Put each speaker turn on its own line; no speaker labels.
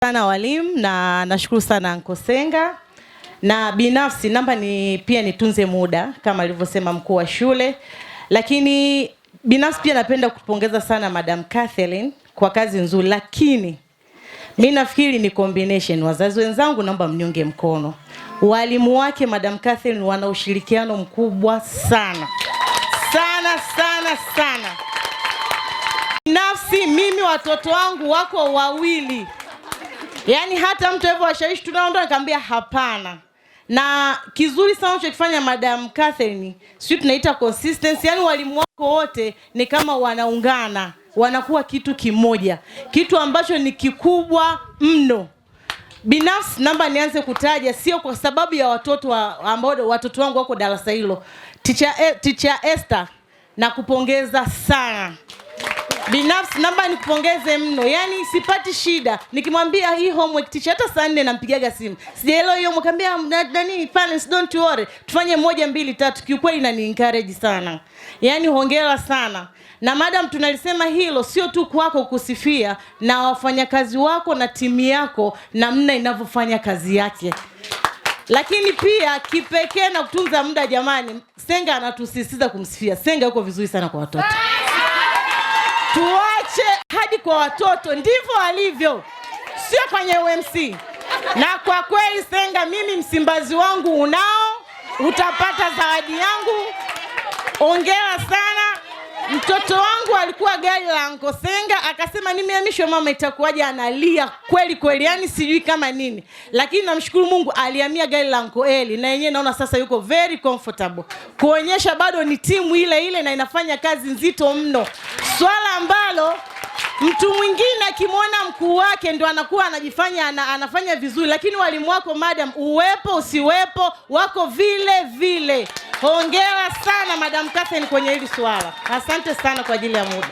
Sana walimu na nashukuru sana Anko Senga, na binafsi namba ni pia nitunze muda kama alivyosema mkuu wa shule, lakini binafsi pia napenda kupongeza sana Madam Catherine kwa kazi nzuri, lakini mi nafikiri ni combination. Wazazi wenzangu, naomba mniunge mkono. Walimu wake Madam Catherine wana ushirikiano mkubwa sana sana sana sana. Binafsi mimi watoto wangu wako wawili, yaani hata mtu hivyo washawishi tunaondoka, nikamwambia hapana. Na kizuri sana unachokifanya Madam Catherine, sio tunaita consistency, yaani walimu wako wote ni kama wanaungana, wanakuwa kitu kimoja, kitu ambacho ni kikubwa mno. Binafsi namba nianze kutaja, sio kwa sababu ya watoto ambao watoto wangu wako darasa hilo. Teacher Esther, nakupongeza sana. Binafsi namba nikupongeze mno, yaani sipati shida nikimwambia hii homework teacher, hata saa 4 nampigaga simu, sijaelewa hiyo homework, ambia nani, parents don't worry, tufanye moja mbili tatu. Kiukweli inani encourage sana, yaani hongera sana. Na madam, tunalisema hilo sio tu kwako kusifia, na wafanyakazi wako na timu yako namna inavyofanya kazi yake, lakini pia kipekee na kutunza muda. Jamani, Senga anatusisitiza kumsifia. Senga yuko vizuri sana kwa watoto, tuache hadi kwa watoto, ndivyo alivyo, sio kwenye UMC. Na kwa kweli Senga, mimi Msimbazi wangu unao, utapata zawadi yangu. Hongera sana. Mtoto wangu alikuwa gari la Anko Senga, akasema nimehamishwa mama, itakuwaje? Analia kweli kweli, yani sijui kama nini, lakini namshukuru Mungu alihamia gari la Anko Eli, na yenyewe naona sasa yuko very comfortable, kuonyesha bado ni timu ile ile na inafanya kazi nzito mno, swala ambalo mtu mwingine akimwona mkuu wake ndo anakuwa anajifanya anafanya vizuri, lakini walimu wako madam, uwepo usiwepo, wako vile vile. Hongera sana Madam Catherine kwenye hili swala. Asante sana kwa ajili ya muda.